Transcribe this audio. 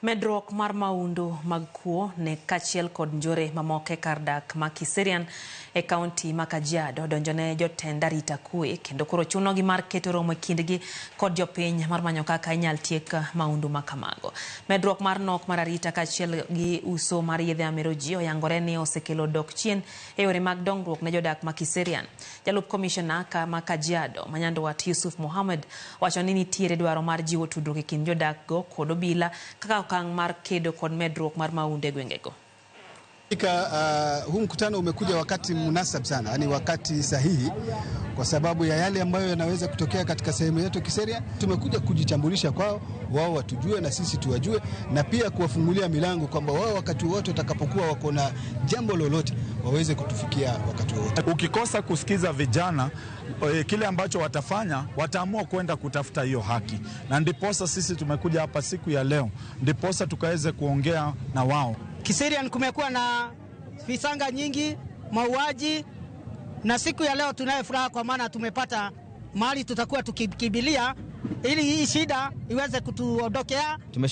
Medruok mar maundu mag kuo ne kaachiel kod njore mamoko e kar dak ma Kiserian e kaunti ma Kajiado donjone jotend arita kwe kendo koro chunogi mar keto romo e kindgi kod jopiny mar manyo kaka inyal tiek maundu ma kamago. Medruok mar nok mar arita kaachiel gi uso mar yedhe mamero ji oyangore ni osekelo dok chien e yore mag dongruok ne jodak ma Kiserian. Jalup komishona ma Kajiado ma Nyandwat Yusuf Mohammed wacho ni nitiere dwaro mar jiwo tudruok e kind jodak go kod obila kaka okang' mar kedo kod medruok mar maundu e gwengego. Huu mkutano umekuja wakati munasab sana, yani wakati sahihi, kwa sababu ya yale ambayo yanaweza kutokea katika sehemu yetu Kiserian. Tumekuja kujitambulisha kwao, wao watujue na sisi tuwajue, na pia kuwafungulia milango kwamba wao wakati wote watakapokuwa wako na jambo lolote waweze kutufikia wakati wote. Ukikosa kusikiza vijana kile ambacho watafanya, wataamua kwenda kutafuta hiyo haki, na ndiposa sisi tumekuja hapa siku ya leo, ndiposa tukaweze kuongea na wao. Kiserian kumekuwa na visanga nyingi, mauaji, na siku ya leo tunayo furaha kwa maana tumepata mahali tutakuwa tukikimbilia ili hii shida iweze kutuondokea.